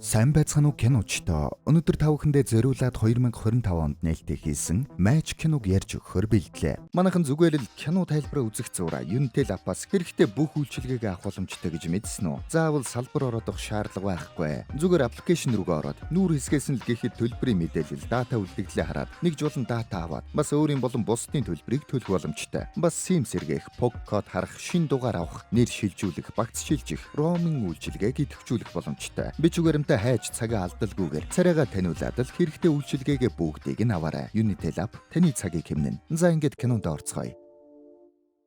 Сайн байцгаана уу, киночдоо. Өнөөдөр та бүхэндээ зориулаад 2025 онд нээлттэй хийсэн Match киног ярьж өгөхөөр бэлтлээ. Манайхан зүгээр л кино тайлбараа үзэх зуураа Unitel app-аас хэрэгтэй бүх үйлчилгээг авах боломжтой гэж мэдсэн үү? Заавал салбар ороодох шаардлага байхгүй. Зүгээр application рүүгээ ороод нүүр хэсгээс нь л гэхэд төлбөрийн мэдээлэл, дата үлдэгдлээ хараад нэг жулан дата аваад бас өөрийн болон бусдын төлбөрийг төлөх боломжтой. Бас SIM сэргээх, POC код харах, шинэ дугаар авах, нэр шилжүүлэх, багц шилжих, roaming үйлчилгээг идэвхжүүлэх боломжтой. Бичиг баримтаа хайж цагаа алдалгүйгээр царайгаа таниулаад л хэрэгтэй үйлчилгээгээ бүгдийг нь аваарай. Unitel app таны цагийг хэмнэнэ. За, ингээд кинонд орцгоё.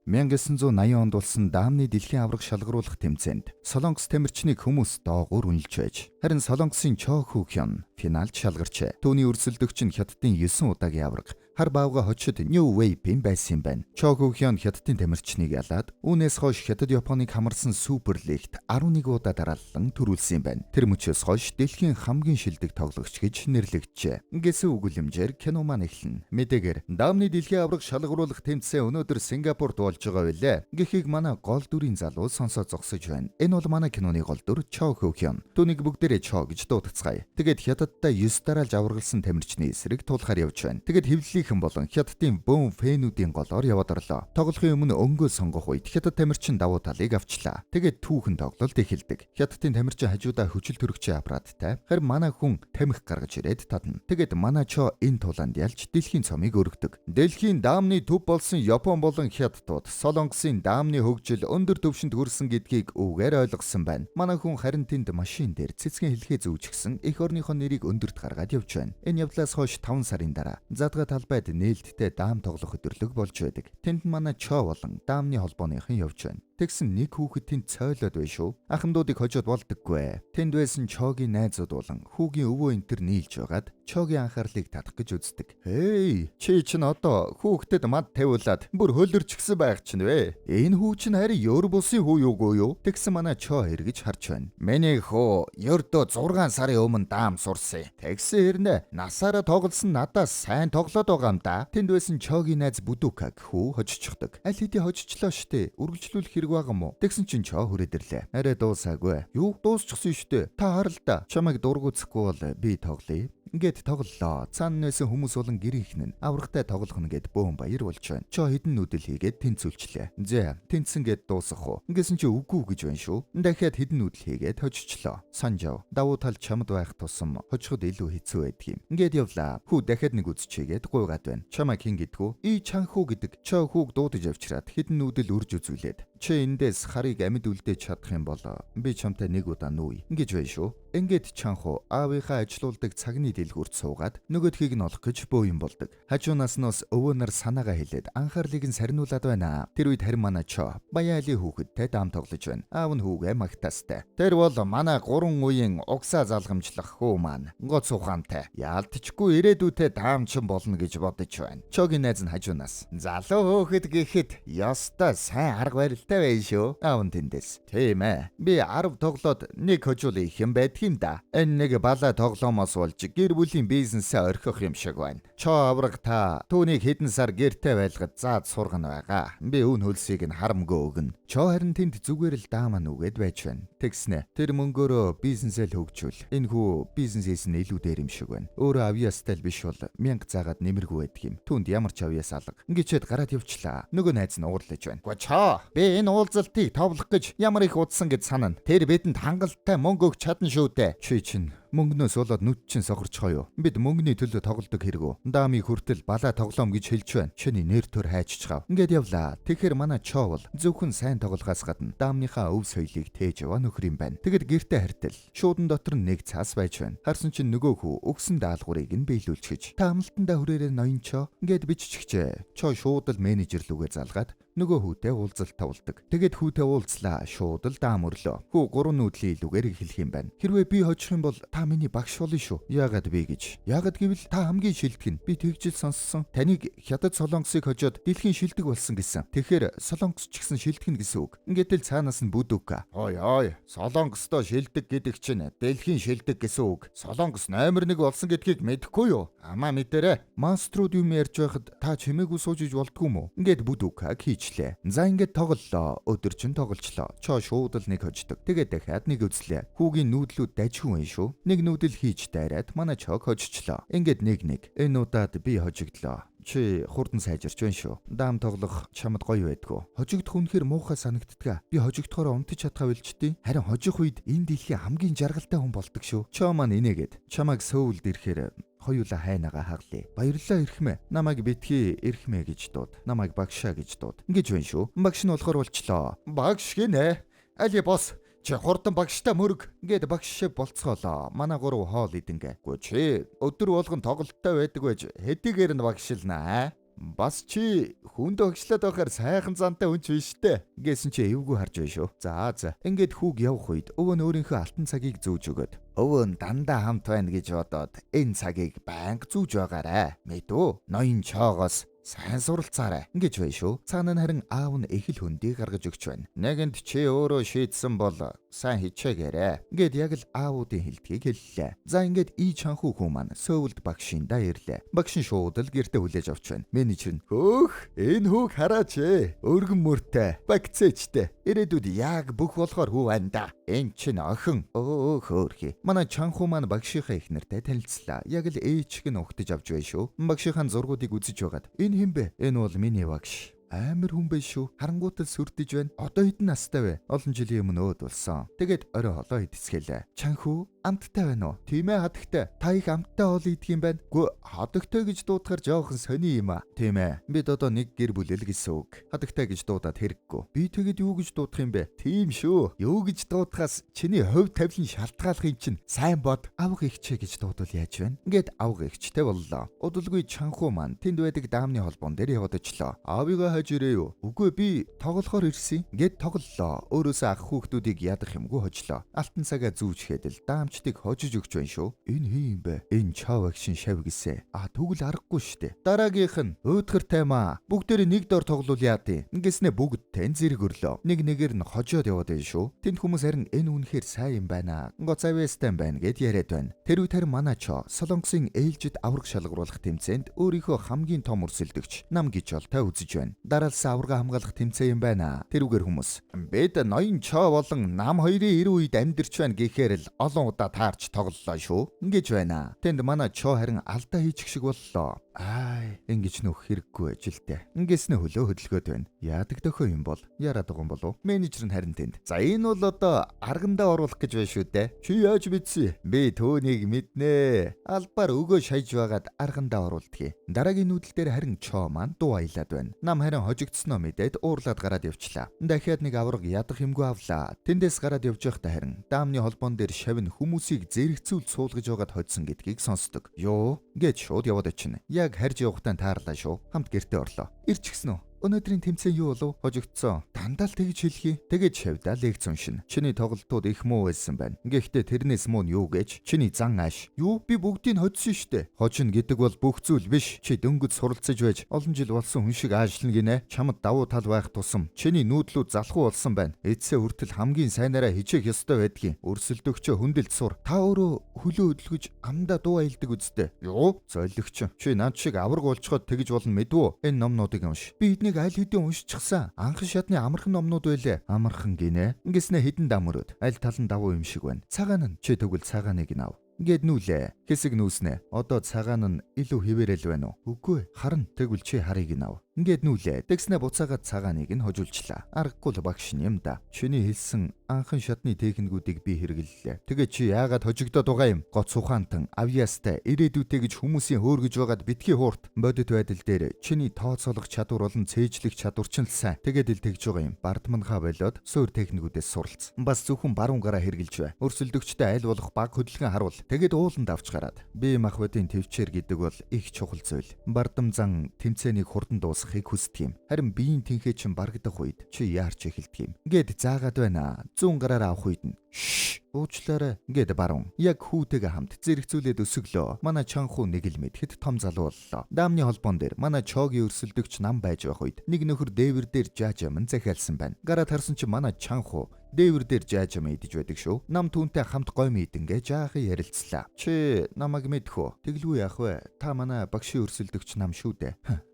1980 онд болсон даамны дэлхийн аварга шалгаруулах тэмцээнд Солонгос тамирчныг хүмүүс доогуур үнэлж байж, харин Солонгосын Чо Хүү Хён финалд шалгарчээ. Түүний өрсөлдөгч нь Хятадын 9 удаагийн аварга хар баавга хочид New Wave-ийн байсан юм байна. Чо Хүү Хён Хятадын тамирчныг ялаад, үүнээс хойш Хятад Японыг хамарсан Супер Лигт 11 удаа дараалан түрүүлсэн юм байна. Тэр мөчөөс хойш дэлхийн хамгийн шилдэг тоглогч гэж нэрлэгджээ. Гэсэн өгүүлэмжээр кино маань эхэлнэ. Мэдээгээр даамны дэлхийн аварга шалгаруулах тэмцээн өнөөдөр Сингапурт болж байгаа билээ. Гэхийг манай гол дүрийн залуу сонсоо зогсож байна. Энэ бол манай киноны гол дүр Чо Хүү Хён. Түүнийг бүгдээрээ Чо гэж дуудацгаая. Тэгээд Хятадтай 9 дараалж аваргалсан тамирчны эсрэг тулахаар явж байна. Тэгээд хэвлэлийнхэн болон Хятадын бөөн fan үүдийн голоор яваад орлоо. Тоглохын өмнө өнгөө сонгох үед Хятад тамирчин давуу талыг авчлаа. Тэгээд түүхэн тоглолт эхэлдэг. Хятадын тамирчин хажуудаа хүчил төрөгчийн аппараттай. Харин манай хүн тамхи гаргаж ирээд татна. Тэгээд манай Чо энэ тулаанд ялж дэлхийн цомыг өргөдөг. Дэлхийн даамны төв болсон Япон болон Хятадууд Солонгосын даамны хөгжил өндөр түвшинд хүрсэн гэдгийг үүгээр ойлгосон байна. Манай хүн харин тэнд машин дээр цэцгэн хэлхээ зүүчихсэн эх орныхоо нэрийг өндөрт гаргаад явж байна. Энэ явдлаас хойш 5 сарын дараа задгаа талбайд нээлттэй даам тоглох өдөрлөг болж байдаг. Тэнд манай Чо болон даамны холбооныхон явж байна. Тэгсэн нэг хүүхэд тэнд цойлоод байна шүү. Ахмадуудыг хожоод болдоггүй. Тэнд байсан Чогийн найзууд болон хүүгийн өвөө энэ төр нийлж байгаад Чогийн анхаарлыг татах гэж үздэг. "Хей, чи чинь одоо хүүхдэд мад тавиулаад бүр хөлөрчихсөн байх чинь вэ? Энэ хүү чинь харин ер бусын хүү юугүй юу?" Тэгсэн манай Чо эргэж харж байна. "Миний хүү ердөө 6 сарын өмнө даам сурсан. Тэгсэн хэрнээ насаараа тоглосон надаас сайн тоглоод байгаа юм да." Тэнд байсан Чогийн найз Бүдүкаг хүү хожчихдог. "Аль хэдийн хожичлоо штэ. Үргэлжлүүлэх хэрэг байгаа юм уу?" Тэгсэн чинь Чо хүрээд ирлээ. "Арай дуусаагүй." "Юу, дуусчихсан штэ. Та харал та. Чамайг дургуутсахгүй бол би тоглоё." Ингээд тоглолоо. Цаана байсан хүмүүс болон гэрийнхэн нь аврагтай тоглох нь гэд бөөн баяр болж байна. Чо хэдэн noodle хийгээд тэнцүүлчлээ. "Зэ, тэнцсэн гэд дуусах уу?" Ингэсэн чи үгүй гэж байна шүү. Дахиад хэдэн noodle хийгээд хожичлоо. Санжав. Давуу тал чамд байх тусам хожиход илүү хэцүү байдаг юм. Ингээд явлаа. Хүү дахиад нэг үзчихгээд гуйгаад байна. "Чамайг хэн гэдгүү?" "И Чанхүү гэдэг." Чо хүүг дуудаж авчираад хэдэн noodle үрж үзүүлээд, "Чи эндээс харыг амьд үлдээж чадах юм бол би чамтай нэг удаа нүүе" ингэж байна шүү. Ингээд Чанхуу аавынхаа ажилуулдаг цагны дэлгүүрт суугаад нөгөөдхийг нь олох гэж бөө юм болдог. Хажуунаас нь бас өвөө нар санаагаа хэлээд анхаарлыг нь сарниулаад байна. Тэр үед харин манай Чо Баяали хүүхэдтэй даам тоглож байна. Аав нь хүүгээ магтаастай. "Тэр бол манай гурван үеийн угсаа залгамжлах хүү маань. Гоц ухаантай. Яалтчгүй ирээдүйдээ даамчин болно гэж бодож байна." Чогийн найз нь хажуунаас "Залуу хүүхэд гэхэд ёстой сайн арга барилтай байна шүү." Аав нь тэндээс "Тийм ээ. Би 10 тоглоод нэг хожуул их юм байдг юм да. Энэ нэг балаа тоглоомоос болж гэр бүлийн бизнесээ орхих юм шиг байна. Чо авраг та түүнийг хэдэн сар гэрте байлгаж заад сургана байгаа. Би үн хөлсийг нь харамгүй өгнө." Чо харин тэнд зүгээр л даамаа нүгэд байж байна. Тэгснэ. Тэр мөнгөөрөө бизнесээ л хөгжүүл. Энэ хүү бизнесээс нь илүү дээр юм шиг байна. Өөрөө авьяастай л биш бол 1000 заагаад нэмэргүй байдаг юм. Түүнд ямар ч авьяас алга. Ингэчээд гараад явчлаа. Нөгөө найз нь уурлаж байна. "Чо, би энэ уулзалтыг товлох гэж ямар их удсан гэж санана. Тэр бидэнд хангалттай мөнгө өгч чадна шүү дээ. Чи чинь мөнгнөөс болоод нүд чинь сохорчхоо юу? Бид мөнгөний төлөө тоглодог хэрэг үү? Даамыг хүртэл балаа тоглоом гэж хэлж байна. Чиний нэр төр хайччихав." Ингээд явлаа. Тэгэхээр манай Чо бол зөвхөн сайн тоглохоос гадна даамныхаа өв соёлыг тээж яваа нөхөр юм байна. Тэгэд гэрте хартал шуудан дотор нэг цаас байж байна. Харсан чинь нөгөө хүү өгсөн даалгаврыг нь биелүүлчихэж. "Та амлалтандаа хүрээрээ, ноён Чо" ингээд биччихжээ. Чо шууд л менежер лүгээ залгаад нөгөө хүүтэй уулзалт тавуулдаг. Тэгээд хүүтэй уулзлаа. Шууд л даам өрлөө. Хүү гурван noodle ийн илүүгээр эхлэх юм байна. "Хэрвээ би хожих юм бол та миний багш болно шүү." "Яагаад би гэж?" "Яагаад гэвэл та хамгийн шилдэг нь. Би тэгжил сонссон. Таныг Хятад Солонгосыг хожоод дэлхийн шилдэг болсон гэсэн. Тэгэхээр Солонгос ч гэсэн шилдэг нь гэсэн үг." Ингээд л цаанаас нь Бүдүка. "Ой ой, Солонгостой шилдэг гэдэг чинь дэлхийн шилдэг гэсэн үг. Солонгос номер 1 болсон гэдгийг мэдэхгүй юу? Амаа мэдэрэ. Маструуд юм ярьж байхад та чимээгүй сууж иж болдгүй юм уу?" Ингээд Бүдүкаг хийчихдэг. үзчихлээ. За ингээд тоглолоо. Өдөр чинь тоглолчлоо. Чоо шууд л нэг хождог. Тэгээд дахиад нэг үзлээ. Хүүгийн нүүдлүүд дажгүй юм шүү. Нэг нүүдэл хийж дайраад манай чоог хожичлоо. Ингээд 1-1. Энэ удаад би хожигдлоо. Чи хурдан сайжирч байна шүү. Даам тоглох чамд гоё байдгүй. Хожигдох үнэхээр муухай санагддаг. Би хожигдохоор унтаж чадхаа болчдیں۔ Харин хожих үед энэ дэлхийн хамгийн жаргалтай хүн болдог шүү. Чоо маань инээгээд чамайг Сөүлд ирэхээр хоёулаа хайнагаа хаглая. Баярлалаа эрхмээ. Намайг битгий эрхмээ гэж дууд. Намайг багшаа гэж дууд. Ингэж байна шүү. Багш нь болохоор болчлоо. Багш гинэ. Али бос. Чи хурдан багштай мөрөг. Ингээд багш шиг болцоолоо. Манай гурав хоол идэнгэ. Гү чи өдөр болгон тоглолттой байдаг байж хэдийгээр нь багшилнаа. Бас чи хүнд багшлаад байхаар сайхан зантай хүн ч биш дээ. Гэсэн чи эвгүй харж байна шүү. За за. Ингээд хүүг явах үед өвөө нь өөрийнхөө алтан цагийг зүүж өгөөд өвөө нь дандаа хамт байна гэж бодоод энэ цагийг байнга зүүж байгаарэ. Мэдүү? Ноён чоогоос сайн суралцаарай гэж байна шүү. Цаана нь харин аав нь их л хөндийг гаргаж өгч байна. Нэгэнд чи өөрөө шийдсэн бол сайн хичээгээрэй. Ингээд яг л аавуудын хэлдгийг хэллээ. За ингээд И Чанхүү хүн маань Сөүлд багшиндаа ирлээ. Багш нь шууд л гэртээ хүлээж авч байна. Менежер нь хөөх энэ хүүг хараач ээ. Өргөн мөртэй, багцээчтэй. Ирээдүйд яг бүх болохоор хүү байна да. Эн чинь охин хөөрхий. Манай Чанхүү маань багшийнхаа эхнэртэй танилцлаа. Яг л ээжг нь угтаж авч байна шүү. Багшийнхаа зургуудыг үзэж байгаад энэ хэн бэ? Энэ бол миний багш. Амар хүн байх шүү. Харангуутал сүрдэж байна. Одоо хэдэн настай вэ? Олон жилийн өмнө өөд болсон. Тэгээд орой хоолоо идсгэлээ. Чанхүү амттай байна уу? Тийм ээ хадагтай. Та их амттай хоол идэх юм байна. Гү хадагтай гэж дуудахаар жоохон сони юм а. Тийм ээ. Бид одоо нэг гэр бүл л гэсэн үг. Хадагтай гэж дуудаад хэрэггүй. Би тэгэд юу гэж дуудах юм бэ? Тийм шүү. Юу гэж дуудахаас чиний хувь тавилан шалтгааллах юм чинь сайн бод. Авга ихчээ гэж дуудвал яаж вэ? Ингээд авга ихчтэй боллоо. Удалгүй Чанхүү маань тэнд байдаг даамны холбоон дээр яваад очлоо. Аавыгаа хаж ирээ юу? Үгүй би тоглохоор ирсэн. Ингээд тоглолоо. Өөрөөсөө ах хүүхдүүдийг ядах юмгүй хожлоо. Алтан цагаа зүүжхэд л даамчдыг хожиж өгч байна шүү. Энэ хин юм бэ? Энэ чав агшин шав гисэ. А тэгвэл аргагүй штэ. Дараагийнх нь өөдгөртэй маа. Бүгдээрээ нэг дор тоглол яадیں۔ Ингэснэ бүгд тэн зэрэг өрлөө. Нэг нэгээр нь хожоод яваад байна шүү. Тэнд хүмүүс харин энэ үнэхээр сайн юм байна. Гоц авьяастай юм байна гэд яриад байна. Тэр үед харин манай чоо Солонгосын ээлжид авраг шалгаруулах тэмцээнд өөрийнхөө хамгийн том өрсөлдөгч нам гिचолтой үзэж байна. Дараалсан аварга хамгаалах тэмцээн юм байна. Тэрүүгээр хүмүүс бид ноён чоо болон нам хоёрын 90 үед амьдарч байна гэхээр л олон удаа таарч тоглолоо шүү. Ингэж байна. Тэнд манай чоо харин алдаа хийчих шиг боллоо. Ай, ингэж нөх хэрэггүй ажилтай. Ингэснэ хөлөө хөдөлгөөд байна. Яадаг дөхөө юм бол яраад байгаа юм болов? Менежер нь харин тэнд. За энэ бол одоо аргандаа оруулах гэж байна шүү дээ. Чи яаж мэдсэн? Би түүнийг мэднэ. Албаар өгөө шаяж байгаад аргандаа оруулдгийг. Дараагийн нүүдэл дээр харин чоо маань дуу аялаад байна. Нам харин хожигдсноо мэдээд уурлаад гараад явчлаа. Дахиад нэг авраг ядах юмгүй авлаа. Тэндээс гараад явж байхдаа харин даамны холбоон дээр шавь нь хүмүүсийг зэрэгцүүл суулгаж байгаад хоцсон гэдгийг сонсдог. Йоо, гэж шууд яваад очино. Яг харж явахтаа таарлаа шүү. Хамт гэртээ орлоо. Ирчихсэн үү? Өнөөдрийн тэмцээн юу болов? Хожигдсон. Дандаа л тэгж хэлхий. Тэгээд шавьдаа лекц уншина. Чиний тоглолтууд их муу байсан байна. Гэхдээ тэрнээс муу нь юу гэж? Чиний зан ааш. Юу? Би бүгдийг хоцсон штэ. Хожино гэдэг бол бүх зүйл биш. Чи дөнгөж суралцаж байж олон жил болсон хүн шиг аашлна гинэ. Чамд давуу тал байх тусам чиний нүүдлүүд залхуу болсон байна. Эцсээ хүртэл хамгийн сайнараа хичээх ёстой байдгийг. Өрсөлдөгчөө хүндэлд сур. Та өөрөө хөлөө хөдөлгөж амдаа дуу аялдаг үсттэй. Юу? Золигч. Чи над шиг авраг болцоход тэгж болно мэдвүү? Энэ номнуудыг унш. Би эднийг аль хэдийн уншчихсан. Анхан шатны амархан номнууд байлээ. Амархан гинэ. Ингэснэ хідэн дам өрөөд. Аль тал нь давуу юм шиг байна. Цагаан нь чи тэгвэл цагааныг нь ав. Ингээд нүүлээ. Хэсэг нүүснэ. Одоо цагаан нь илүү хэвээрэл байна уу? Үгүй. Харна. Тэгвэл чи харыг нь ав. Ингээд нүүлээ. Тэгснэ буцаагаад цагааныг нь хожуулчлаа. Аргагүй л багш юм да. Чиний хэлсэн анхан шатны техникүүдийг би хэрэглэлээ. Тэгээ чи яагаад хожигдоод байгаа юм? Гоц ухаантан, авьяастай, ирээдүйтэй гэж хүмүүсийн хөөргөж байгаад битгий хуурт. Бодит байдал дээр чиний тооцоолох чадвар болон цээжлэх чадвар чинь л сайн. Тэгээд л тэгж байгаа юм. Бардамнхаа болоод суур техникүүдээс суралц. Бас зөвхөн баруун гараа хэрэгжилж бай. Өрсөлдөгчтэй аль болох баг хөдөлгөөн харуул. Тэгээд ууланд авч гараад. Бие махбодын төвчээр гэдэг бол их чухал зүйл. Бардам зан тэмцээнийг хурдан дуусгахыг хүсдэг юм. Харин биеийн тэнхээ чинь барагдах үед чи яарч эхэлдэг юм. Ингээд заагаад байна. Зүүн гараараа авах үед нь шш уучлаарай гэд баруун. Яг хүүтэйгээ хамт зэрэгцүүлээд өсөглөө. Манай Чанхүү нэг л мэдхэд том залуу боллоо. Даамны холбоон дээр манай Чогийн өрсөлдөгч нам байж байх үед нэг нөхөр дээвэр дээр жааж аман захиалсан байна. Гараад харсан чи манай Чанхүү Дээвэр дээр жаажам идэж байдаг шүү. Нам түүнтэй хамт гойм идэнгээ жаахан ярилцлаа. Чи намайг мэдэх үү? Тэглгүй яах вэ? Та манай багшийн өрсөлдөгч нам шүү дээ.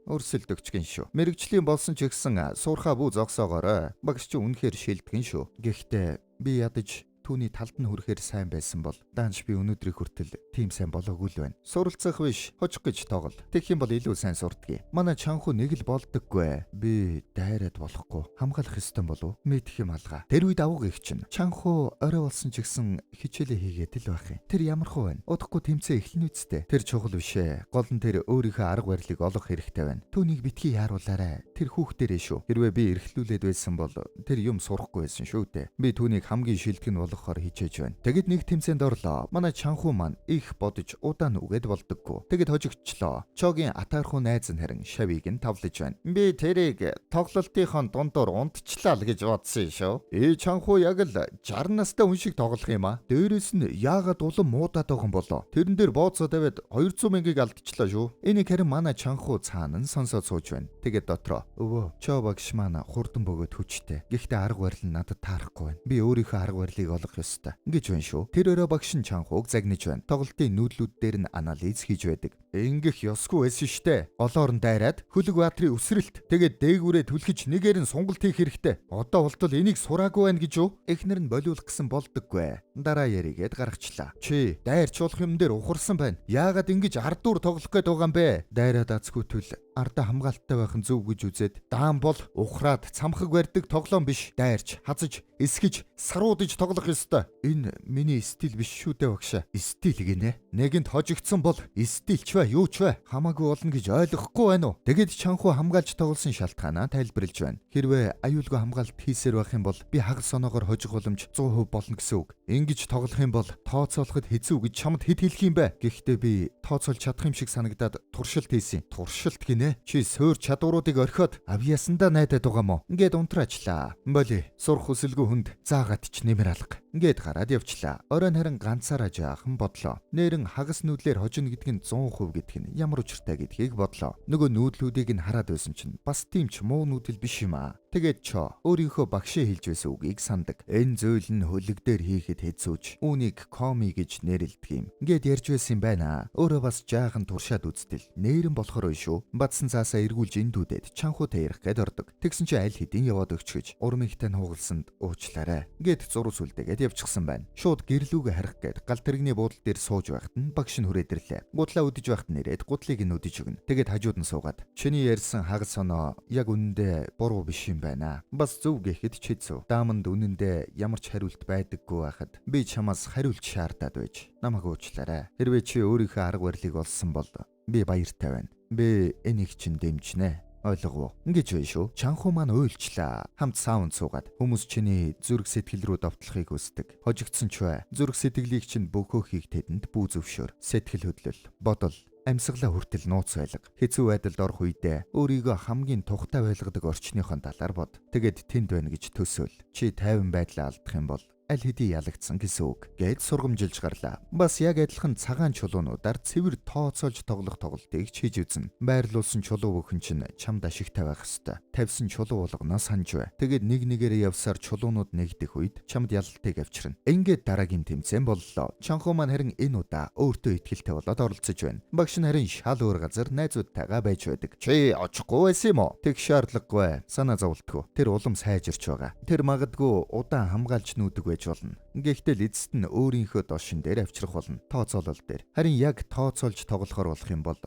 Өрсөлдөгч гин шүү. Мэргэжлийн болсон ч гэсэн сурхаа бүү зогсоогоорой. Багш чи үнэхээр шилдэгэн шүү. Гэхдээ би ядаж түүний талд нь хүрэхээр сайн байсан бол даанч би өнөөдрийг хүртэл тийм сайн болоогүй л байна. Суралцах биш, хожих гэж тоглол. Тэгэх юм бол илүү сайн сурдгийг. Манай чанху нэг л болдоггүй. Би дайраад болохгүй. Хамгаалах ёстой болов? Мэдэх юм алга. Тэр үед авга их чинь. Чанху орой болсон ч гэсэн хичээлээ хийгээд л байх юм. Тэр ямархуу байна? Удахгүй тэмцээн эхлэнэ үсттэй. Тэр чухал биш ээ. Гол нь тэр өөрийнхөө арга барилыг олох хэрэгтэй байна. Түүнийг битгий яаруулаарай. Тэр хүүхдэрээ шүү. Хэрвээ би эрхлүүлээд байсан бол тэр юм сурахгүй байсан шүү дээ. Би түүнийг хамгийн шилдэг нь болгохоор хичээж байна. Тэгэд нэг тэмцээнд орлоо. Манай чанху маань их бодож удаан үгээд болдоггүй. Тэгэд хожигдчлоо. Чогийн атаархуу найз нь харин шавийг нь тавлаж байна. Би тэрийг тоглолтынхон дундуур унтчлаа л гэж бодсон шүү. Чанху яг л 60 настай хүн шиг тоглох юм а. Дээрээс нь яагаад улам муудаад байгаа юм болоо. Тэрэн дээр бооцоо тавиад 200 мянгаыг алдчихлаа шүү. Энийг харин манай чанху цаана нь сонсоод сууж байна. Тэгээд дотроо өвөө чо багш маань хурдан бөгөөд хүчтэй. Гэхдээ арга барил нь надад таарахгүй байна. Би өөрийнхөө арга барилыг олох ёстой. Ингэж байна шүү. Тэр өрөө багш нь чанхууг загнаж байна. Тоглолтын нүүдлүүд дээр нь анализ хийж байдаг. Ингэх ёсгүй байсан штэ. Голоор нь дайраад хөлөг баатрын өсрэлт. Тэгээд дээгүүрээ түлхэж нэгээр нь сунгалт хийх хэрэгтэй. Одоо болтол энийг сураагүй байна гэж юу? Эхнэр нь болиулах гэсэн болдоггүй. Дараа яригээд гаргачлаа. Чи дайрч болох юм дээр ухарсан байна. Яагаад ингэж ардуур тоглох гээд байгаа юм бэ? Дайраад азгүйтэл ардаа хамгаалттай байх нь зөв гэж үзээд даан бол ухраад цамхаг барьдаг тоглоом биш. Дайрч, хазаж, эсгэж, саруудаж тоглох ёстой. Энэ миний стил биш шүү дээ багшаа. Стил гинэ. Нэгэнд хожигдсон бол стилч бай, юу ч бай. Хамаагүй болно гэж ойлгохгүй байна уу? Тэгэд чанхуу хамгаалж тоглосон шалтгаанаа тайлбарлаж байна. Хэрвээ аюулгүй хамгаалалт хийсээр байх юм бол би хагас оноогоор хожих боломж 100% болно гэсэн үг. Ингэж тоглох юм бол тооцоолоход хэцүү гэж чамд хэд хэлэх юм бэ? Гэхдээ би тооцоолж чадах юм шиг санагдаад туршилт хийсэн. Туршилт гинэ. Чи суур чадваруудыг орхиод авьяасандаа найдаад байгаа мó? Ингээд унтраачлаа. Боли сурах хүсэлгүй хүнд заагаад ч нэмэр алга. Ингээд гараад явчлаа. Оройн харин ганцаараа жаахан бодлоо. Нэрэн хагас нүүдлээр хожино гэдг нь 100% гэдг нь ямар учиртай гэдгийг бодлоо. Нөгөө нүүдлүүдийг нь хараад байсан чинь бас тийм ч муу нүүдэл биш юм аа. Тэгээд чо өөрийнхөө багшийн хэлж байсан үгийг сандаг. Энэ зүйл нь хөлөг дээр хийхэд хэцүүч. Үүнийг коми гэж нэрлэдэг юм. Ингээд ярьж байсан юм байна. Өөрөө бас жаахан туршаад үзтэл нэрэн болохоор биш шүү. Бадсан цаасаа эргүүлж эндүүдэд чанхуутай ярих гээд ордог. Тэгсэн чи аль хэдийн яваад өгч гэж урмигтай нуугалсанд уучлаарай. Ингээд зурус үлдээгээд явчихсан байна. Шууд гэрлүүгээ харах гээд гал тэрэгний буудал дээр сууж байхад нь багш нь хүрээд ирлээ. Гудлаа үдэж байхад нэрээд гудлыг нь үдэж өгнө. Тэгээд хажууд нь суугаад чиний ярьсан хагас оноо яг үнэндээ буруу биш юм байна. Бас зөв гэхэд ч хэцүү. Дааманд үнэндээ ямар ч хариулт байдаггүй байхад би чамаас хариулт шаардаад байж. Намайг уучлаарай. Хэрвээ чи өөрийнхөө арга барилыг олсон бол би баяртай байна. Би энийг чинь дэмжинэ. Ойлгов уу? Ингэж бай шүү. Чанху маань уйлчлаа. Хамт саунд суугаад хүмүүс чиний зүрх сэтгэл рүү довтлохыг хүсдэг. Хожигдсон ч бай. Зүрх сэтгэлийг чинь бөхөөхийг тэдэнд бүү зөвшөөр. Сэтгэл хөдлөл, бодол, амьсгалаа хүртэл нууц байлга. Хэцүү байдалд орох үедээ өөрийгөө хамгийн тухтай байлгадаг орчныхон талаар бод. Тэгээд тэнд байна гэж төсөөл. Чи тайван байдлаа алдах юм бол аль хэдийн ялагдсан гэсэн үг гээд сургамжилж гарлаа. Бас яг адилхан цагаан чулуунуудаар цэвэр тооцоолж тоглох тоглолтыг ч хийж үзнэ. Байрлуулсан чулуу бүхэн чинь чамд ашигтай байх ёстой. Тавьсан чулуу болгоноо санаж бай. Тэгээд нэг нэгээрээ явсаар чулуунууд нэгдэх үед чамд ялалтыг авчирна. Ингээд дараагийн тэмцээн боллоо. Чанхуу маань харин энэ удаа өөртөө итгэлтэй болоод оролцож байна. Багш нь харин шал өөр газар найзуудтайгаа байж байдаг. Чи очихгүй байсан юм уу? Тэг шаардлагагүй. Санаа зовлтгүй. Тэр улам сайжирч байгаа. Тэр магадгүй удаан хамгаалж нүүдэг байж болно. Гэхдээ л эцэст нь өөрийнхөө дошин дээр авчрах болно. Тооцоолол дээр. Харин яг тооцоолж тоглохоор болох юм бол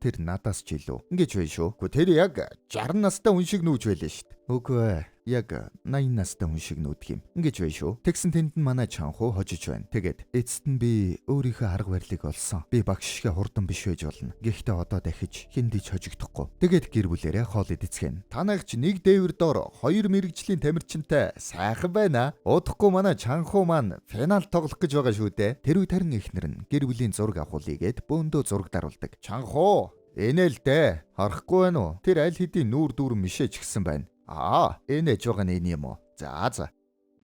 тэр надаас ч илүү. Ингэж бай шүү. Гэхдээ тэр яг 60 настай хүн шиг нүүж байлаа шүү дээ. Үгүй ээ. Яг 80 настай хүн шиг нүүдэх юм. Ингэж бай шүү. Тэгсэн тэнд нь манай чанхуу хожиж байна. Тэгээд эцэст нь би өөрийнхөө арга барилыг олсон. Би багш шигэ хурдан биш байж болно. Гэхдээ одоо дахиж хэндий ч хожигдохгүй. Тэгээд гэр бүлэрээ хоол идэцгэн. Танайх ч нэг дээвэр доор хоёр мэрэгжлийн тамирчинтай сайхан байна. Удахгүй манай чанхуу маань финал тоглох гэж байгаа шүү дээ. Тэр үед харин эхнэр нь гэр бүлийн зураг авахулъя гээд бөөндөө зураг даруулдаг. Чанхуу энэ л дээ. Харахгүй байна уу? Тэр аль хэдийн нүүр дүүрэн мишээч гисэн байна. Аа, энэ аж байгаа нь энэ юм уу? За за.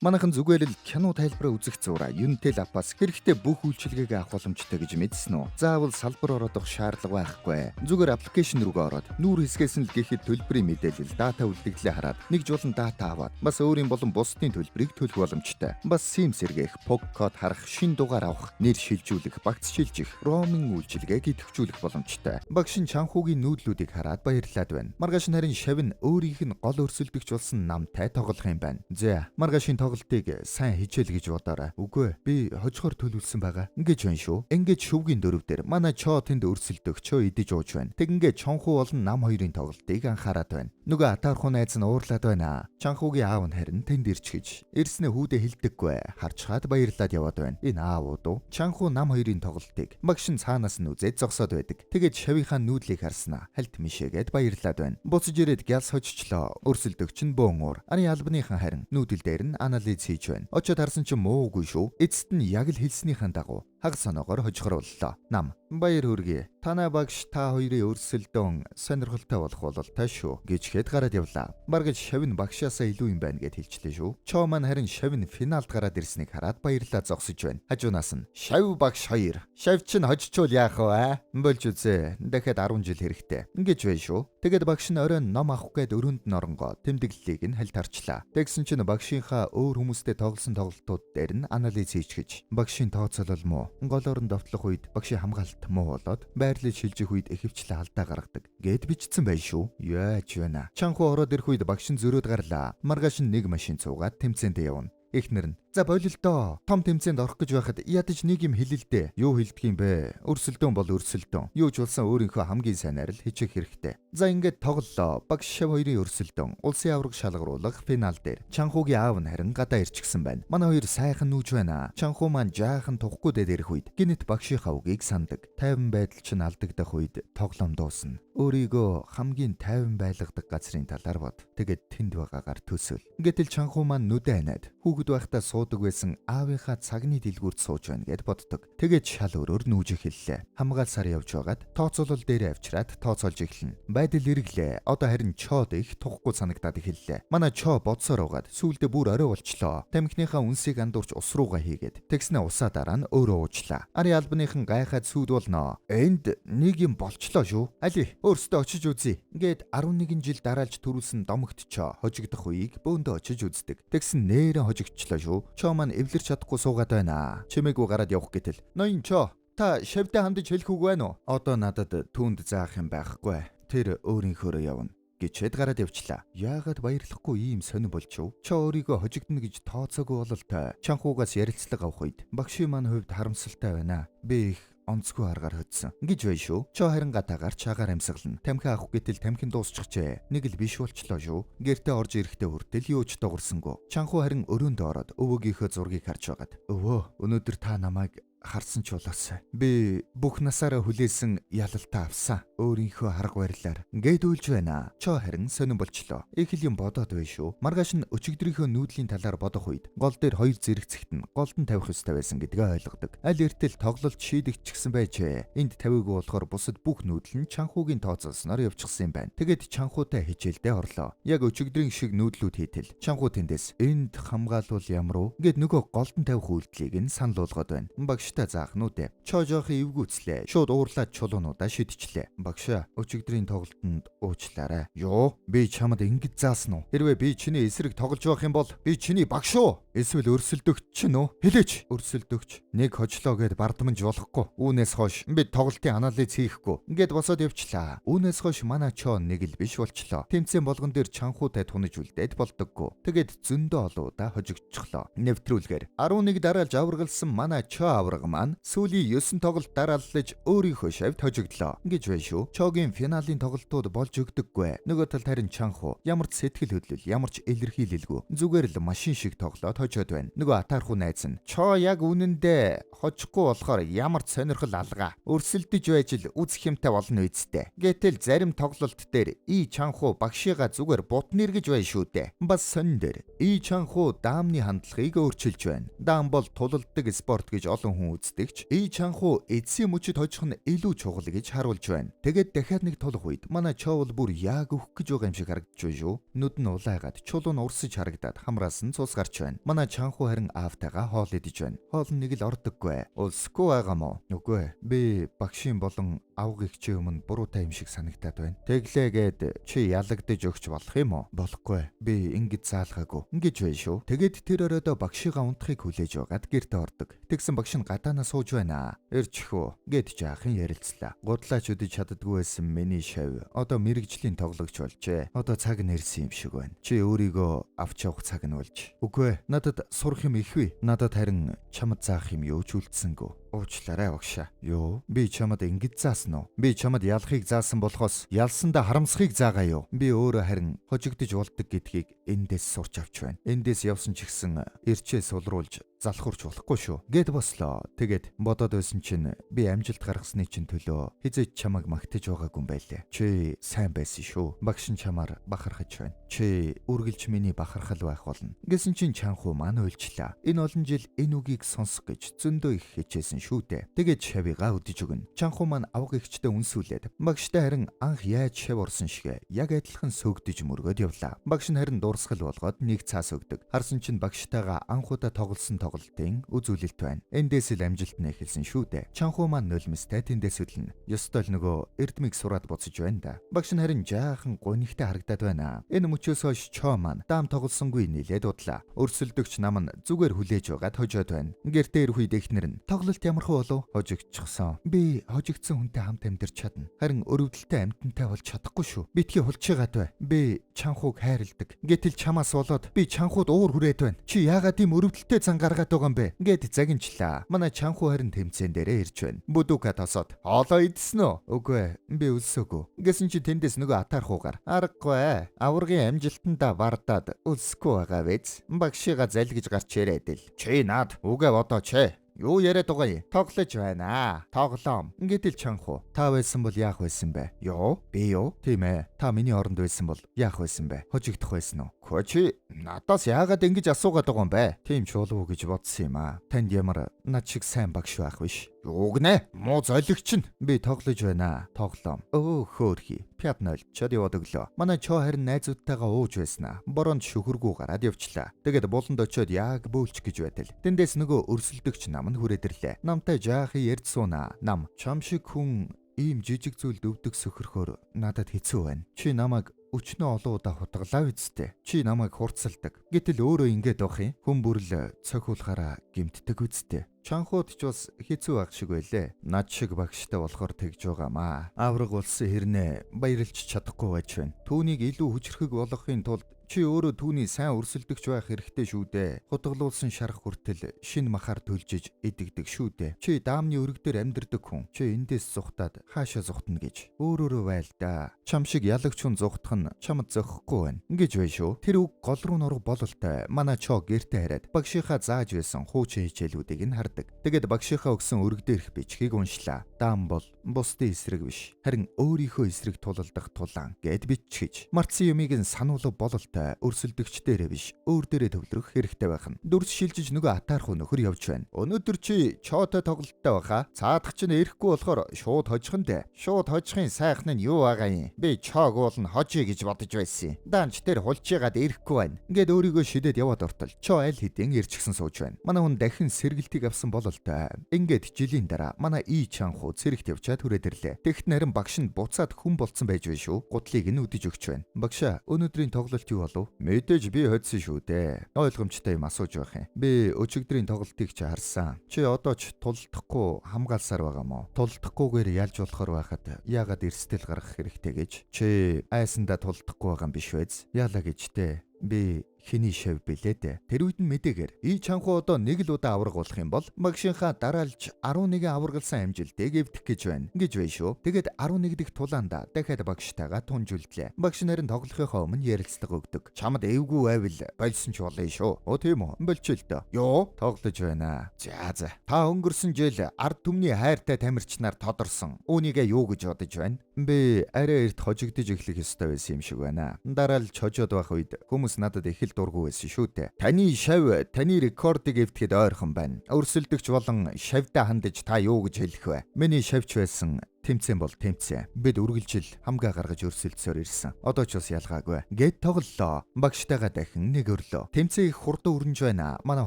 Манайхан зүгээр л кино тайлбараа үзэх зураа Unitel app-аас хэрэгтэй бүх үйлчилгээг авах боломжтой гэж мэдсэн үү? Заавал салбар ороодох шаардлага байхгүй. Зүгээр application рүүгээ ороод нүүр хэсгээс нь л гэхэд төлбөрийн мэдээлэл, дата үлдэгдлээ хараад нэг жуулан дата аваад бас өөрийн болон бусдын төлбөрийг төлөх боломжтой. Бас SIM сэргээх, POC код харах, шинэ дугаар авах, нэр шилжүүлэх, багц шилжих, roaming үйлчилгээг идэвхжүүлэх боломжтой. Багш нь Чанхуугийн нүүдлүүдийг хараад баярлаад байна. Маргааш нь харин Шавь нь өөрийнх нь гол өрсөлдөгч болсон Намтай тоглох юм байна. За, маргаашийн тоглолтыг сайн хичээл гэж бодоорой. Үгүй, би хожихоор төлөвлөсөн байгаа. Ингэж байна шүү. Ингээд шөвгийн дөрөв дээр манай Чо тэнд өрсөлдөх Чо идэж ууж байна. Тэг ингээд Чонхуу болон Нам хоёрын тоглолтыг анхаарад байна. Нөгөө атаархуу найз нь уурлаад байна. Чанхуугийн аав нь харин тэнд ирчихэж ирснээ хүүдээ хэлдэггүй. Харчхаад баярлаад яваад байна. Энэ аавууд уу? Чанхуу Нам хоёрын тоглолтыг багш нь цаанаас нь үзээд зогсоод байдаг. Тэгээд шавийнхаа нүүдлийг харснаа хальт мишээгээд баярлаад байна. Буцаж ирээд гялс хожичлоо. Өрсөлдөгч нь бөөн уур. Арын албаныхан харин нүүдэл дээр нь анализ хийж байна. Очоод харсан чинь муугүй шүү. Эцэст нь яг л хэлснийхэн дагуу хагас оноогоор хожихрууллаа. Нам баяр хүргэе. Танай багш та хоёрын өрсөлдөөн сонирхолтой болох бололтой шүү гэж хэд гараад явлаа. Бараг шавь нь багшаасаа илүү юм байна гэд хэлчлээ шүү. Чо маань харин шавь нь финалд гараад ирснийг хараад баярлаа зогсож байна. Хажуунаас нь шавь багш хоёр. Шавь чинь хожичвол яах вэ? Болж үзээ. Дахиад 10 жил хэрэгтэй. Ингэж байна шүү. Тэгээд багш нь оройн ном авах гээд өрөөнд нь оронгоо тэмдэглэлийг нь хальт харчлаа. Тэгсэн чинь багшийнхаа өөр хүмүүстэй тоглосон тоглолтууд дээр нь анализ хийчихэж багшийн тооцоолол муу, голоор нь довтлох үед багшийн хамгаалалт муу болоод байрлал шилжих үед ихэвчлэн алдаа гаргадаг гэд бичсэн байх шүү. Яаж байна? Чанхуу ороод ирэх үед багш нь зөрөөд гарлаа. Маргааш нь нэг машин цуугаад тэмцээндээ явна. Эхнэр нь за болилдоо. Том тэмцээнд орох гэж байхад ядаж нэг юм хэлэлдэ. Юу хэлдэг юм бэ? Өрсөлдөөн бол өрсөлдөөн. Юу ч болсон өөрийнхөө хамгийн сайнаар л хичээх хэрэгтэй. За ингээд тоглолоо. Багш шав хоёрын өрсөлдөөн. Улсын аварга шалгаруулах финал дээр. Чанхуугийн аав нь харин гадаа ирчихсэн байна. Манай хоёр сайхан нүүж байна. Чанхуу маань жаахан тухгүй дээр ирэх үед гинэт багшийнхаа үгийг сандаг. Тайван байдал чинь алдагдах үед тоглоом дуусна. Өөрийгөө хамгийн тайван байлгадаг газрын талаар бод. Тэгээд тэнд байгаагаар төсөөл. Гэтэл Чанхуу маань нүдэ аниад хүүхэд байхдаа суудаг байсан аавынхаа цагны дэлгүүрт сууж байна гэд боддог. Тэгээд шал өөрөөр нүүж эхэллээ. Хамгаалсаар явж байгаад тооцоолол дээрээ авчираад тооцоолж эхэлнэ. Байдал эргэлээ. Одоо харин Чод их тухгүй санагдаад эхэллээ. Манай Чо бодсоор байгаад сүүлдээ бүр орой болчлоо. Тамхиныхаа үнсийг андуурч ус руугаа хийгээд тэгснэ усаа дараа нь өөрөө уучлаа. Арын албаныхан гайхаад сүйд болноо. Энд нэг юм болчлоо шүү. Али өөртөө очиж үзье. Ингээд 11 жил дараалж төрүүлсэн домогт Чо хожигдох үеийг бөөндөө очиж үздэг. Тэгсэн нээрэн хожигдчлоо шүү. Чо маань эвлэрч чадахгүй суугаад байна. Чимээгүй гараад явах гэтэл ноён Чо та шавьдаа хандаж хэлэх үг байна уу? Одоо надад түүнд заах юм байхгүй. Тэр өөрийнхөөрөө явна гэчээд гараад явчлаа. Яагаад баярлахгүй ийм сонир болчихв? Чо өөрийгөө хожигдно гэж тооцоогүй бололтой. Чанхуугаас ярилцлага авах үед багшийн маань хувьд харамсалтай байна. Би их онцгүй аргаар хөдсөн. Ингэж бай шүү. Чо харин гадаагаар чагаар амьсгална. Тамхи авах гэтэл тамхин дуусчихжээ. Нэг л биш болчлоо шүү. Гэртээ орж ирэхдээ хүртэл юу ч догорсонгүй. Чанхуу харин өрөөндөө ороод өвөөгийнхөө зургийг харж байгаад өвөө өнөөдөр та намайг харсан ч болоосай. Би бүх насаараа хүлээсэн ялалтаа авсан. Өөрийнхөө харга барилаар ингээд үйлж байна. Чо харин сонин болчлоо. Их л юм бодоод бай шүү. Маргааш нь өчигдрийнхөө нүүдлийн талаар бодох үед гол дээр хоёр зэрэгцэгт нь голд нь тавих ёстой байсан гэдгээ ойлгодог. Аль эртэл тоглолт шийдэгдчихсэн байжээ. Энд тавиагүй болохоор бусад бүх нүүдэл нь Чанхуугийн тооцоолсноор явчихсан юм байна. Тэгээд Чанхуутай хичээлдээ орлоо. Яг өчигдрийн шиг нүүдлүүд хийтэл Чанхуу тэндээс энд хамгаалвал ямар уу? Ингээд нөгөө голд нь тавих үйлдэлийг нь санал болгоод байна. Багштай заах нүдэ. Чо жоохын эвгүүцлээ. Шууд уурлаад чулуунуудаа шидчихлээ. Багшаа өчигдрийн тоглолтод уучлаарай. Юу? Би чамд ингэж заасан уу? Хэрвээ би чиний эсрэг тоглож байх юм бол би чиний багш уу? Эсвэл өрсөлдөгч чинь үү? Хэлээч. Өрсөлдөгч. Нэг хожлоо гэд бардамж болохгүй. Үүнээс хойш би тоглолтын анализ хийхгүй. Ингээд босоод явчлаа. Үүнээс хойш манай Чо нэг л биш болчлоо. Тэмцээн болгон дээр Чанхуутай тунаж үлдээд болдоггүй. Тэгээд зөндөө олон удаа хожигдчихлоо. Нэвтрүүлгээр 11 дараалж аваргалсан манай Чо аварга маань сүүлийн 9 тоглолт дарааллаж өөрийнхөө шавьд хожигдлоо. Ингэж бай шүү. Чогийн финалийн тоглолтууд болж өгдөггүй. Нөгөө талд харин Чанхуу ямар ч сэтгэл хөдлөл, ямар ч илэрхийлэлгүй. Зүгээр л машин шиг тоглоод хожоод байна. Нөгөө атаархуу найз нь Чо яг үнэндээ хожихгүй болохоор ямар ч сонирхол алгаа. Өрсөлдөж байж л үзэх юмтай болно үсттэй. Гэтэл зарим тоглолт дээр И Чанхуу багшигаа зүгээр бутнэр гэж бай шүү дээ. Бас сонин дээр И Чанхуу даамны хандлагыг өөрчилж байна. Даам бол тулалддаг спорт гэж олон хүн хүн үздэгч И Чанху эцсийн мөчөд хожих нь илүү чухал гэж харуулж байна. Тэгээд дахиад нэг тулах үед манай Чоул бүр яг өгөх гэж байгаа юм шиг харагдаж байна шүү. Нүд нь улайгаад, чулуу нь урсаж харагдаад хамраас нь цус гарч байна. Манай Чанху харин аавтайгаа хоол идэж байна. Хоол нь нэг л ордоггүй. Өлсөхгүй байгаа мó? Үгүй ээ. Би багшийн болон авга эгчийн өмнө буруутай юм шиг санагдаад байна. Тэглээгээд чи ялагдаж өгч болох юм уу? Болохгүй. Би ингэж заалгаагүй. Ингэж байна шүү. Тэгээд тэр оройдоо багшигаа унтахыг хүлээж байгаад гэртээ ордог. Тэгсэн багш нь гадаанаа сууж байна. Ирчихүү гэд жаахан ярилцлаа. Гудлаач үдэж чаддгүй байсан миний шав одоо мэрэгжлийн тоглогч болжээ. Одоо цаг нь ирсэн юм шиг байна. Чи өөрийгөө авч явах цаг нь болж. Үгүй ээ. Надад сурах юм их вэ? Надад харин чамд заах юм юу ч үлдсэнгүй. Уучлаарай багшаа. Юу? Би чамд ингэж заасан уу? Би чамд ялахыг заасан болохоос ялсандаа харамсахыг заагаа юу? Би өөрөө харин хожигдож болдог гэдгийг эндээс сурч авч байна. Эндээс явсан ч гэсэн ирчээ сулруулж залхуурч болохгүй шүү. Гэт бослоо. Тэгээд бодоод байсан чинь би амжилт гаргасны чинь төлөө хизээж чамайг магтаж байгаагүй юм байлээ. Чи сайн байсан шүү. Багш нь чамаар бахархаж байна. Чи үргэлж миний бахархал байх болно. Гэсэн чинь Чанху маань уйлчлаа. Энэ олон жил энэ үгийг сонсох гэж зөндөө их хичээсэн шүү дээ. Тэгээд шавыгаа өдөж өгнө. Чанху маань авга эгчтэй үнсүүлээд багштай харин анх яаж шав орсон шигэ яг адилхан сөөгдөж мөргөөд явлаа. Багш нь харин дурсгал болгоод нэг цаас өгдөг. Харсан чинь багштайгаа анхудаа тоглосон тоглолтын үзүүлэлт байна. Эндээс л амжилт нь эхэлсэн шүү дээ. Чанху маань нулимстай тэндээс хөдлөнө. Ёстой л нөгөө эрдмийг сураад буцаж байна да. Багш нь харин жаахан гунигтай харагдаад байна. Энэ мөчөөс хойш Чо маань даам тоглосонгүй нилээд удлаа. Өрсөлдөгч нам нь зүгээр хүлээж байгаад хожоод байна. Гэртээ ирэх үед эхнэр нь тоглолт ямархуу болов? Хожигдчихсон. Би хожигдсан хүнтэй хамт амьдарч чадна. Харин өрөвдөлтэй амьтантай болж чадахгүй шүү. Битгий хулчигаад бай. Би Чанхуг хайрладаг. Гэтэл чамаас болоод би Чанхуд уур хүрээд байна. Чи яагаад ийм өрөвдөлтэй зан гаргаад байгаа юм бэ? Гэт загинчлаа. Манай Чанху харин тэмцээн дээрээ ирж байна. Бүдүка тосоод хоолоо идсэн үү? Үгүй ээ, би өлсөөгүй. Гэсэн чи тэндээс нөгөө атаархуугаар аргагүй. Аваргын амжилтандаа бардаад өлсөхгүй байгаа биз? Багшига залгиж гарч ирээд л. Чи наад үгээ бодооч ээ. Юу яриад байгаа юм? Тоглож байна. Тоглоом. Ингээд л Чанху. Та байсан бол яах байсан бэ? Юу? Би юу? Тийм ээ. Та миний оронд байсан бол яах байсан бэ? Хожигдох байсан уу? Хөө чи надаас яагаад ингэж асуугаад байгаа юм бэ? Тийм ч болов уу гэж бодсон юм аа. Танд ямар над шиг сайн багш байх биш. Юу гэнэ? Муу золигч нь. Би тоглож байна. Тоглоом. Өө хөөрхий. 5-0 чад яваад өглөө. Манай Чо харин найзуудтайгаа ууж байснаа. Бороонд шүхэргүй гараад явчлаа. Тэгээд буланд очиод яг бөөлч гэж байтал. Тэндээс нөгөө өрсөлдөгч нам нь хүрээд ирлээ. Намтай жаахын ярьж сууна. Нам чам шиг хүн ийм жижиг зүйлд өвдөг сөхөрхөөр надад хэцүү байна. Чи намайг өчнөө олон удаа хутгалаа үсттэй. Чи намайг хурцалдаг. Гэтэл өөрөө ингэж байх юм. Хүн бүрл цохиулахаараа гимтдэг үсттэй. Чанхууд ч бас хэцүү байх шиг байлээ. Над шиг багштай болохоор тэгж байгаамаа. Авраг болсон хэрнээ баярлж чадахгүй байж байна. Түүнийг илүү хүчрхэг болгохын тулд чи өөрөө түүний сайн өрсөлдөгч байх хэрэгтэй шүү дээ. Хутгалуулсан шарах хүртэл шин махаар төлжиж идэгдэг шүү дээ. Чи даамны өрг дээр амьдардаг хүн. Чи эндээс зугтаад хаашаа зугтана гэж. Өөрөөрөө байл да. Чам шиг ялагч хүн зугтах нь чамд зохихгүй байна. Ингэж бай шүү. Тэр үг гол руу нурах бололтой. Манай Чо гэртээ хараад багшийнхаа зааж байсан хуучин хичээлүүдийг нь хардаг. Тэгээд багшийнхаа өгсөн өрг дээрх бичгийг уншлаа. Даам бол бусдын эсрэг биш. Харин өөрийнхөө эсрэг тулалдах тулаан гэд биччихэж. Мартсан юмыг нь сануулга бололтой өрсөлдөгч дээрээ биш өөр дээрээ төвлөрөх хэрэгтэй байх нь. Дүрс шилжиж нөгөө атаархуу нөхөр явж байна. Өнөөдөр чи Чотой тоглолттой байхаа. Цаадах чинь ирэхгүй болохоор шууд хожих нь дээ. Шууд хожихын сайхан нь юу байгаа юм? Би Чог уулна хожие гэж бодож байсан. Даанч тэр хулчигаад ирэхгүй байна. Ингээд өөрийгөө шидэд яваад ортол Чо аль хэдийн ирчихсэн сууж байна. Манай хүн дахин сэргэлтийг авсан бололтой. Ингээд жилийн дараа манай И Чанху цэрэгт явчаад хүрээд ирлээ. Тэгт нарийн багш нь буцаад хүн болцсон байж байна шүү. Гутлыг нь үдэж өгч байна. Багшаа өнөөдрийн тоглолт юу болов? Мэдээж би хоцсон шүү дээ. Ойлгомжтой юм асууж байх юм. Би өчигдрийн тоглолтыг чи харсан. Чи одоо ч тулдахгүй хамгаалсаар байгаа мó? Тулдахгүйгээр ялж болохоор байхад яагаад эрсдэл гаргах хэрэгтэй гэж? Чи айсандаа тулдахгүй байгаа юм биш үү? Яалаа гэж те. Би хэний шав билээ дээ. Тэр үед нь мэдээгээр И Чанху одоо нэг л удаа авраг болох юм бол багшийнхаа дараалж 11 аврагласан амжилтыг эвдэх гэж байна гэж бай шүү. Тэгээд 11 дэх тулаанда дахиад багштайгаа тунжүүлдлээ. Багш нарийн тоглохынхоо өмнө ярилцлага өгдөг. Чамд эвгүй байвал болсон ч болно шүү. Оо тийм үү? Болчих л дөө. Юу? Тоглож байна. За за. Та өнгөрсөн жил ард түмний хайртай тамирчнаар тодорсон. Үүнийгээ юу гэж бодож байна? Би арай эрт хожигдож эхлэх ёстой байсан юм шиг байна. Дараалж хожоод байх үед хүмүүс надад их л л дургүй байсан шүү дээ. Таны шав таны рекордыг эвдэхэд ойрхон байна. Өрсөлдөгч болон шавьдаа хандаж та юу гэж хэлэх вэ? Миний шавьч байсан тэмцээн бол тэмцээн. Бид үргэлжил хамгаа гаргаж өрсөлдсөөр ирсэн. Одоо ч бас ялгаагүй. Гэт тоглолоо. Багштайгаа дахин нэг өрлөө. Тэмцээн их хурдан өрнөж байна. Манай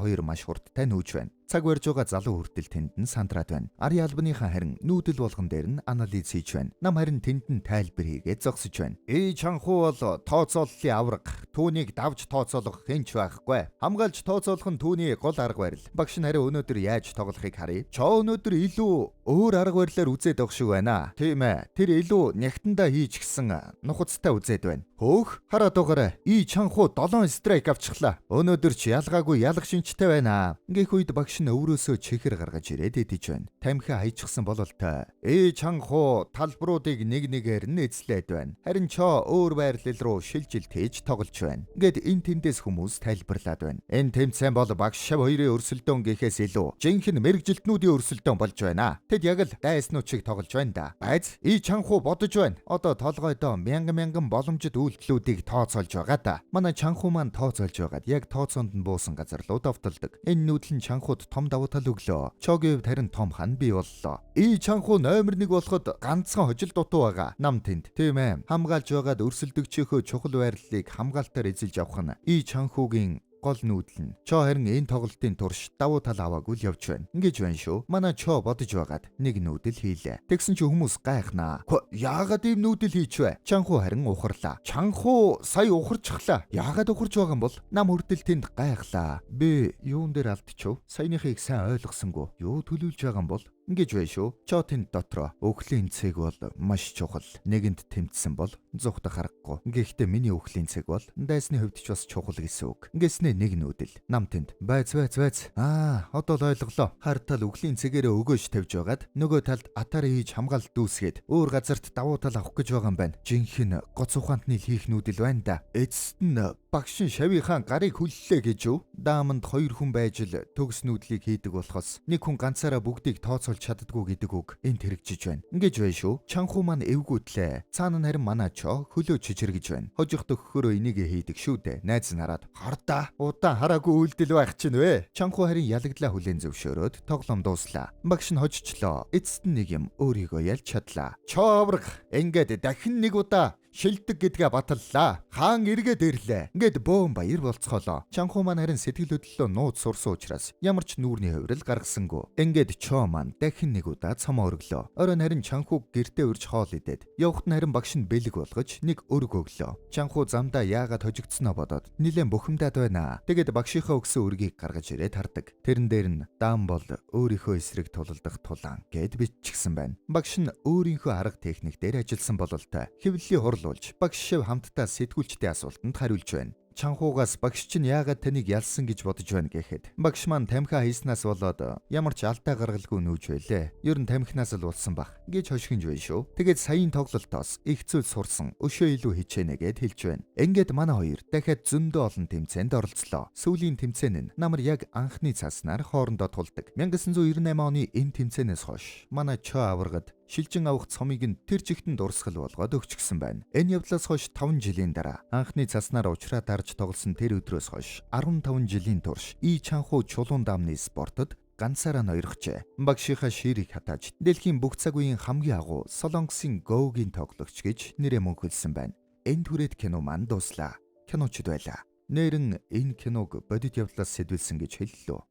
хоёр маш хурдтай нүүж байна. Цаг барьж байгаа залуу хүртэл тэнд нь сандраад байна. Арын албаныхан харин нүүдэл болгон дээр нь анализ хийж байна. Нам харин тэнд нь тайлбар хийгээд зогсож байна. Ий Чанху бол тооцооллын авраг. Түүнийг давж тооцоолох хэн ч байхгүй. Хамгаалж тооцоолох нь түүний гол арга барил. Багш нь харин өнөөдөр яаж тоглохыг харъя. Чоо өнөөдөр илүү өөр арга барилаар үзээд байгаа шиг байна. Тийм ээ. Тэр илүү нягтандаа хийж гисэн нухацтай үзээд байна. Хөөх хараад байгаарай. Ий Чанху 7 strike авчихлаа. Өнөөдөр ч ялгаагүй ялах шинжтэй байна. Ингэх үед багш нь өврөөсөө чихэр гаргаж ирээд идэж байна. Тамхи хайчихсан бололтой. Ий Чанху талбруудыг нэг нэгээр нь эзлээд байна. Харин Чоо өөр байрлал руу шилжилт хийж тоглож байна. Ингээд энэ тэндээс хүмүүс тайлбарлаад байна. Энэ тэмцээн бол багш шав хоёрын өрсөлдөөн гэхээс илүү жинхэнэ мэргэжилтнүүдийн өрсөлдөөн болж байна. Тэд яг л дайснууд шиг тоглож байна да. Айз Ий Чанху бодож байна. Одоо толгойдоо мянган мянган боломжит үйлдэлүүдийг тооцоолж байгаа да. Манай Чанху маань тооцоолж байгаад яг тооцоонд нь буусан газар руу довтолдог. Энэ нүүдэл нь Чанхуд том давуу тал өглөө. Чогийн хувьд харин том хан бий боллоо. Ий Чанху номер 1 болоход ганцхан хожил дутуу байгаа. Нам тэнд. Тийм ээ. Хамгаалж байгаад өрсөлдөгчийнхөө чухал байрлалыг хамгаалтаар эзэлж авах нь Ий Чанхугийн гол нүүдэл нь. Чоо харин энэ тоглолтын турш давуу тал аваагүй л явж байна. Ингэж байна шүү. Манай Чоо бодож байгаад нэг нүүдэл хийлээ. Тэгсэн чи хүмүүс гайхнаа. Яагаад ийм нүүдэл хийчвэ? Чанху харин ухарлаа. Чанху сая ухарчихлаа. Яагаад ухарч байгаа юм бол? Нам хүртэл тэнд гайхлаа. Би юун дээр алдчихв? Саяныхыг сайн ойлгосонгүй. Юу төлөвлөж байгаа юм бол? Ингэж байна шүү. Чоо тэнд дотроо өхлийн цэг бол маш чухал. Нэгэнд тэмцсэн бол зүхтах аргагүй. Гэхдээ миний өхлийн цэг бол дайсны хувьд ч бас чухал гэсэн үг. Ингэснээ нэг нүүдэл. Нам тэнд байц байц байц. Аа, одоо л ойлголоо. Хар тал өхлийн цэгээрээ өгөөж тавьж байгаад нөгөө талд атаар хийж хамгаалалт дүүсгээд өөр газарт давуу тал авах гэж байгаа юм байна. Жинхэнэ гоц ухаантны хийх нүүдэл байна да. Эцэст нь багшин шавийнхаа гарыг хүллээ гэж юу? Дааманд хоёр хүн байж л төгс нүүдлийг хийдэг болохоос нэг хүн ганцаараа бүгдийг тооцоолж чаддгүй гэдэг үг энд хэрэгжиж байна. Ингэж байна шүү. Чанху маань эвгүүтлээ. Цаана нь харин манай Чоо хөлөө чичиргэж байна. Хожих төхөхөрөө энийг хийдэг шүү дээ. Найз нь хараад хардаа удаан хараагүй үйлдэл байх чинь вэ. Чанху харин ялагдлаа хүлээн зөвшөөрөөд тоглоом дууслаа. Багш нь хожичлоо. Эцэст нь нэг юм өөрийгөө ялж чадлаа. Чоо авраг ингээд дахин нэг удаа шилдэг гэдгээ баталлаа. Хаан эргээд ирлээ. Ингээд бөөн баяр болцоолоо. Чанху маань харин сэтгэл хөдлөлөө нууц сурсан учраас ямар ч нүүрний хувирал гаргасангүй. Ингээд Чоо маань дахин нэг удаа цомоо өрглөө. Оройн харин Чанхуг гэртээ урьж хоол идээд явхад нь харин багш нь бэлэг болгож нэг өрг өглөө. Чанху замдаа яагаад хожигдсноо бодоод нилээн бухимдаад байна. Тэгээд багшийнхаа өгсөн өргийг гаргаж ирээд хардаг. Тэрэн дээр нь даам бол өөрийнхөө эсрэг тулалдах тулаан гэд биччихсэн байна. Багш нь өөрийнхөө арга техник дээр ажилласан бололтой. Хэвлэлийн хурал багш шив хамтдаа сэтгүүлчдийн асуултанд хариулж байна. Чанхугаас багш чинь яагаад таныг ялсан гэж бодож байна гэхэд багш маань тамхи хийснээс болоод ямар ч алдаа гаргалгүй нүүж байлээ. Ер нь тамхинаас л болсон бах гэж хошигнж байна шүү. Тэгээд саяын тоглолтоос их зүйл сурсан, өшөө илүү хичээнэ гэд хэлж байна. Ингээд манай хоёр дахиад зөндөө олон тэмцээнд оролцлоо. Сүүлийн тэмцээн нь намар яг анхны цаснаар хоорондоо тулдаг. 1998 оны энэ тэмцээнээс хойш манай Чоо аваргад шилжин авах цомыг нь тэр чигтэн дурсгал болгоод өгчихсөн байна. Энэ явдлаас хойш 5 жилийн дараа анхны цаснаар уучраа дарж тоглосон тэр өдрөөс хойш 15 жилийн турш И Чанху чулуун даамны спортод ганцаараа ноёрхжээ. Багшийнхаа ширийг хатааж дэлхийн бүх цаг үеийн хамгийн агуу Солонгосын Гоугийн тоглогч гэж нэрээ мөнхөлсөн байна. Энэ түрээд кино маань дууслаа. Киночд байлаа. Нэрэн энэ киног бодит явдлаас сэдвэлсэн гэж хэллээ.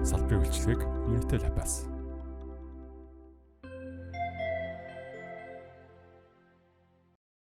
Салбарын үйлчилгээг Unitel App-аас.